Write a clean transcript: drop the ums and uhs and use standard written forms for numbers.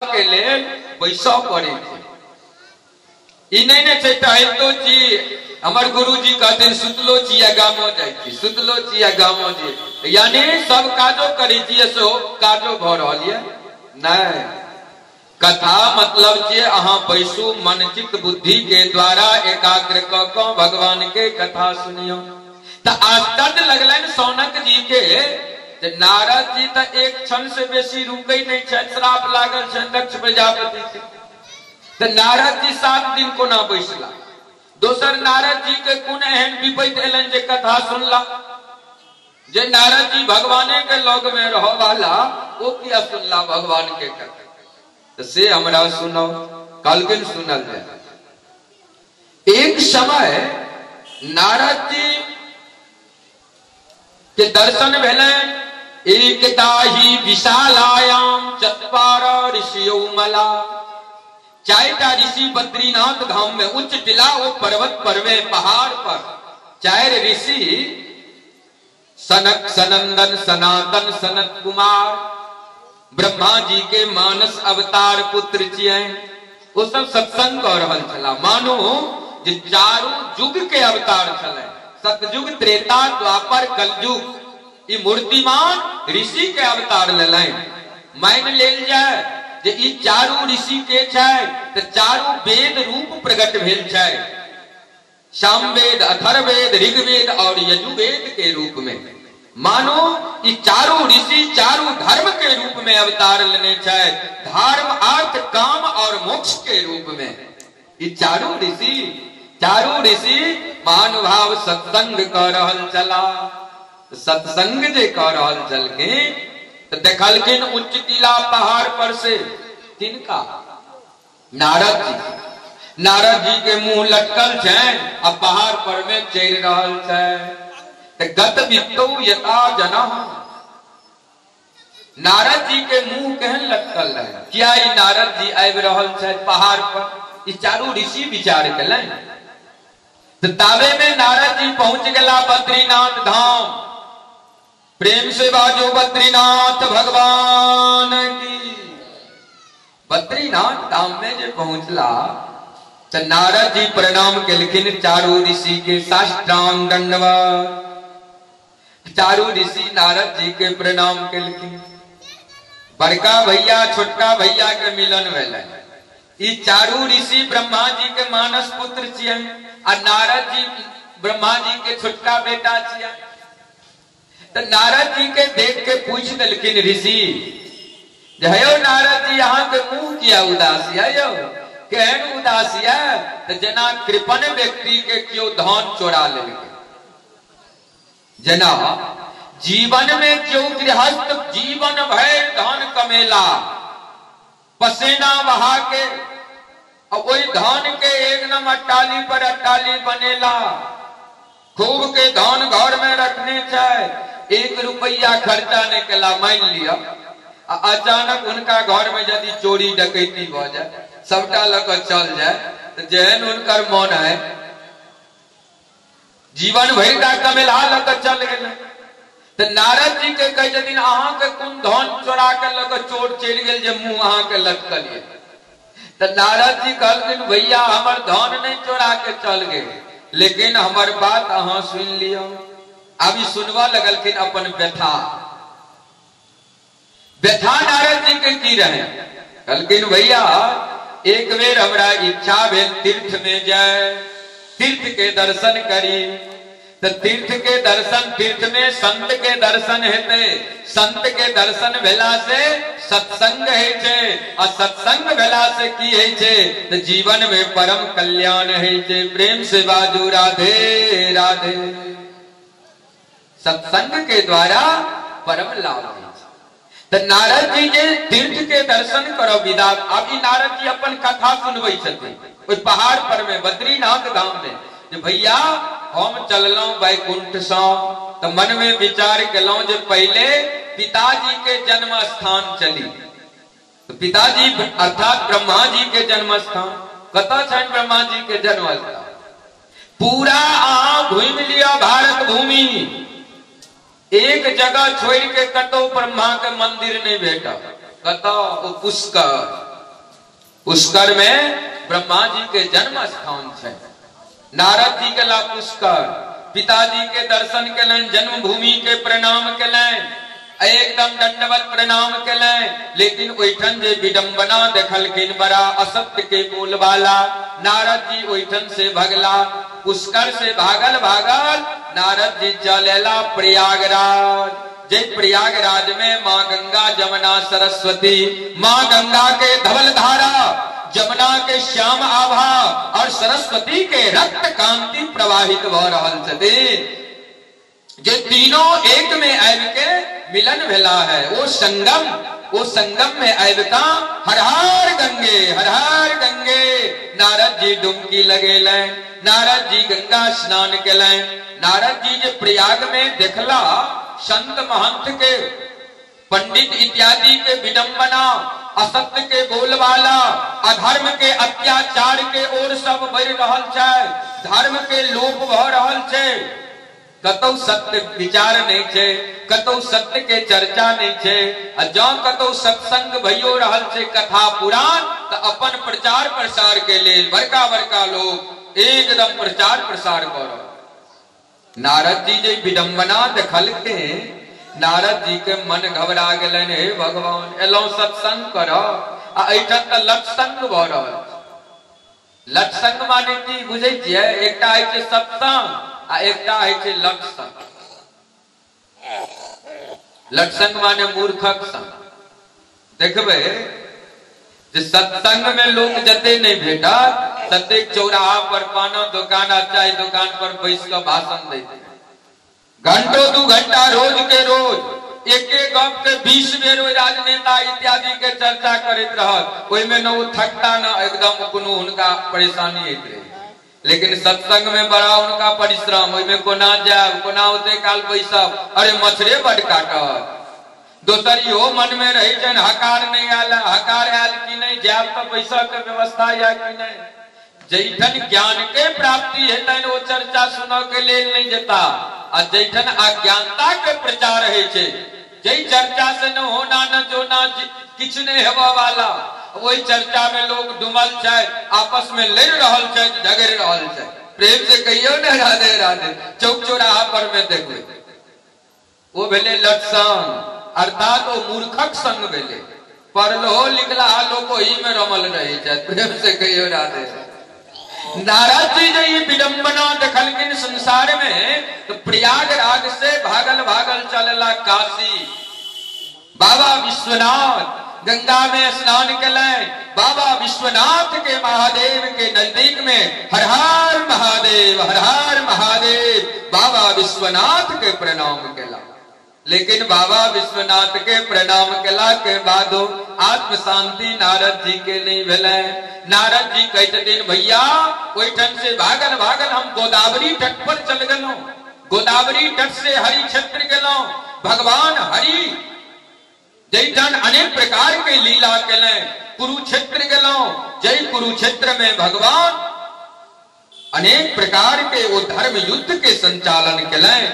के लेल बैसऽ पड़ै छै। ई नहि ने छै टहलतो छी, हमर गुरुजी कहथिन सुतलो छी या गामो जाइ छी, सुतलो छी या गामो छी, यानी सब काजो करै छी सेहो काजो भऽ रहल यऽ। नहि, कथा मतलब जे अहाँ बैसू मन चित्त बुद्धि के द्वारा एकाग्र कऽ कऽ भगवान के कथा सुनियौ। तऽ आश्चर्य लगलनि सौनक जी के जे नारद जी तऽ एक क्षण से बेसी रुकै नहि छथि, श्राप लागल छनि दक्ष प्रजापति के, तऽ नारद जी 7 दिन कोना बैसला। दोसर नारद जी के कोन एहन विपैत एलनि जे कथा सुनला, जे नारद जी भगवाने के लग में रह वाला ओ किया सुनला भगवान के कथा। तो से हमरा सुनाओ, कहलखिन सुनल जाय। एक समय नारद जी के दर्शन भेलनि, एकता ही विशालायाम चत्वार ऋषियो मला, चारिटा ऋषि बद्रीनाथ धाम में उच्च टिला वो पर्वत पर में पहाड़ पर 4 ऋषि सनक सनंदन सनातन सनत कुमार ब्रह्मा जी के मानस अवतार पुत्र छियै, वो सब सत्संग कर रहल छला। मानो जे चारू युग के अवतार छलै, सतयुग त्रेता द्वापर कलयुग, ई मूर्तिमान ऋषि के अवतार लेलनि। मान लेल जाय जे ई चारू ऋषि के छै तऽ चारू वेद रूप प्रकट भेल छै, सामवेद अथर्ववेद ऋग्वेद और यजुर्वेद के रूप में। मानो ई चारू ऋषि चारू धर्म के रूप में अवतार लेने छै, धर्म अर्थ काम और मोक्ष के रूप में। ई चारू ऋषि महानुभाव सत्संग कर रहल चला। सत्संग जे कर रहल छलखिन तऽ देखलखिन उच्च टीला पहाड़ पर से तिनका नारद जी, नारद जी के मुंह लटकल छनि आ पहाड़ पर में चढ़ि रहल छै। गत वित्तौ यथा जनः, नारद जी के मुंह केहन लटकल रहे, किया ई नारद जी आबि रहल छथि पहाड़ पर, ई चारू ऋषि विचार केलनि। तऽ ताबे में नारद जी पहुंच गेला बद्रीनाथ धाम। प्रेम से बाजो बद्रीनाथ भगवान की। बद्रीनाथ धाम में जे पहुंचला तऽ नारद जी प्रणाम केलखिन चारू ऋषि के, साष्टांग दंडवत। चारू ऋषि नारद जी के प्रणाम केलखिन। बड़का भैया छोटका भैया के मिलन भेलै। ई चारू ऋषि ब्रह्मा जी के मानस पुत्र छियनि आ नारद जी ब्रह्मा जी के छोटका बेटा छियनि। तऽ नारद जी के देख के पूछ देलखिन ऋषि जे हेयौ नारद जी, अहाँ के मुंह किया उदास यऽ यौ, केहन उदास यऽ? तऽ जेना कृपण व्यक्ति के केओ धन चोरा लेलकै, जेना जीवन में केओ गृहस्थ जीवन भरि धन कमेला, पसेना बहा के ओहि धन के एकदम अट्टाली पर अट्टाली बनेला, खूब के धन घर में रखने छै, 1 रुपया खर्चा नहीं केला मान लिया, अचानक उनका घर में यदि चोरी डकैती भऽ जाए, सबटा लऽ कऽ चल जाए, तऽ जेहन हुनकर मन है जीवन भरि का कमेला लऽ कऽ चल गेलै। तऽ नारद जी के कहै छथिन अहाँके कोन धन चोरा के लऽ कऽ चोर चलि गेल जे मुंह अहाँके लटकल यऽ? तऽ नारद जी कहलखिन भैया हमर धन नहि चोरा के चल गेल, लेकिन हमर बात अहाँ सुनि लिअ। आब ई सुनबऽ लगलखिन अपन व्यथा। व्यथा नारद जी के की रहे? कहलखिन भैया एक बेर हमरा इच्छा भेल तीर्थ में जाय, तीर्थ के दर्शन करी, तऽ तीर्थ के दर्शन, तीर्थ में संत के दर्शन हेतै, संत के दर्शन भेला से सत्संग होइ छै, आ सत्संग भेला से की होइ छै तऽ जीवन में परम कल्याण होइ छै। प्रेम से बाजू राधे राधे। सत्संग के द्वारा परम लाभ होइ छै। तऽ नारद जी जे तीर्थ के दर्शन करब विदा, आब ई नारद जी अपन कथा सुनबै छथिन ओहि पहाड़ पर में बद्रीनाथ धाम में, जे भैया हम चललहुं वैकुंठ सँ तऽ मन में विचार केलहुं जे पहिले पिताजी के जन्म स्थान चली। तऽ पिताजी अर्थात ब्रह्मा जी के जन्म स्थान कतऽ छनि? ब्रह्मा जी के जन्म स्थान पूरा अहाँ घुमि लिअ भारत भूमि, एक जगह छोड़ि के कतौ ब्रह्मा के मंदिर नहीं भेटत। कतौ? ओ पुष्कर। पुष्कर में ब्रह्मा जी के जन्म स्थान छै। नारद जी गेला पुष्कर, पिताजी के दर्शन केलनि, जन्मभूमि के प्रणाम केलनि, एकदम दंडवत प्रणाम केलनि। लेकिन ओहिठाम जे विडंबना देखलखिन बड़ा असत्य के बोलबाला, नारद जी ओहिठाम से भगला। पुष्कर से भागल भागल नारद जी चलेला प्रयागराज। जय प्रयागराज में माँ गंगा जमुना सरस्वती, माँ गंगा के धवल धारा, जमुना के श्याम आभा और सरस्वती के रक्त कांति प्रवाहित भ रहल छथिन। जे तीनों एक में आबि के मिलन भेला है, वो संगम, वो संगम में आबि का हर हर गंगे हर हर गंगे नारद जी डुबकी लगेलनि, नारद जी गंगा स्नान केलनि। नारद जी जे प्रयाग में देखला संत महंत के, पंडित इत्यादि के विडंबना, असत्य के बोलबाला, अधर्म के अत्याचार के ओर सब बढ़ि रहल छै, धर्म के लोप भ रहल छै, कतौ सत्य विचार नहीं छै, कतौ सत्य के चर्चा नहीं छै। आ जं कतौ सत्संग भइयो रहल छै, कथा पुराण, त अपन प्रचार प्रसार के लेल बड़का बड़का लोग एकदम प्रचार प्रसार कर रहल। नारद जी जे विडंबना देखलखिन, नारद जी के मन घबरा गेलनि, हे भगवान एलहुं सत्संग कर आ एहिठाम त लटसंग भ रहल छै। लटसंग माने की बुझै छियै? एकटा होइ छै सत्संग आ एकटा होइ छै लटसंग। लटसंग माने मूर्खक संग। देखबै जे सत्संग में लोग जते नहीं भेटत ततेक चौराहा पर पाना दुकान आ चाय दुकान पर बैस के भाषण दैत घंटो 2 घंटा रोज के रोज एक एक गप के 20 बेर ओहि राजनेता इत्यादि के चर्चा करैत रहत, ओहिमे न ओ थकता न एकदम कोनो हुनका परेशानी होइत रहे। लेकिन सत्संग में बड़ा उनका परिश्रम, ओहिमे कोना जायब, कोना ओते काल बैसब, अरे मच्छरे बड काटत। दोसर इहो मन में रहे छनि हकार नहीं आयल, हकार आयल कि नहीं, जायब तऽ बैसऽ के व्यवस्था या कि नहीं। जैठन ज्ञान के प्राप्ति हेतनि ओ चर्चा सुनऽ के लेल नहीं जेता, आ जैठन अज्ञानता के प्रचार होइ छै, जै चर्चा से न होना न जोना किछु नहीं हेबऽ वाला, ओहि चर्चा में लोग डूबल छथि, आपस में लड़ि रहल छथि, झगड़ि रहल छथि। प्रेम से कहियौ ने राधे राधे। चौक चौराहा पर में देखबै ओ भेलै लटसंग, अर्थात ओ मूर्खक संग भेलै। पढ़लो लिखला लोक ओहि में रमल रहै छथि। प्रेम से कहियौ राधे। नारद जी जे ई विडंबना देखलखिन संसार में, तो प्रयागराज से भागल भागल चलला काशी। बाबा विश्वनाथ गंगा में स्नान केलनि, बाबा विश्वनाथ के महादेव के नजदीक में हर हर महादेव हर हर महादेव बाबा विश्वनाथ के प्रणाम केला। लेकिन बाबा विश्वनाथ के प्रणाम केला के बादो आत्म शांति नारद जी के नहीं भेलै। नारद जी कहै छथिन भैया ओहिठाम से भागल भागल हम गोदावरी तट पर चल गेलहुं, गोदावरी तट से हरि क्षेत्र गेलहुं। भगवान हरि जैठाम अनेक प्रकार के लीला केलनि। कुरुक्षेत्र गेलहुं, जय कुरुक्षेत्र में भगवान अनेक प्रकार के वो धर्म युद्ध के संचालन केलनि।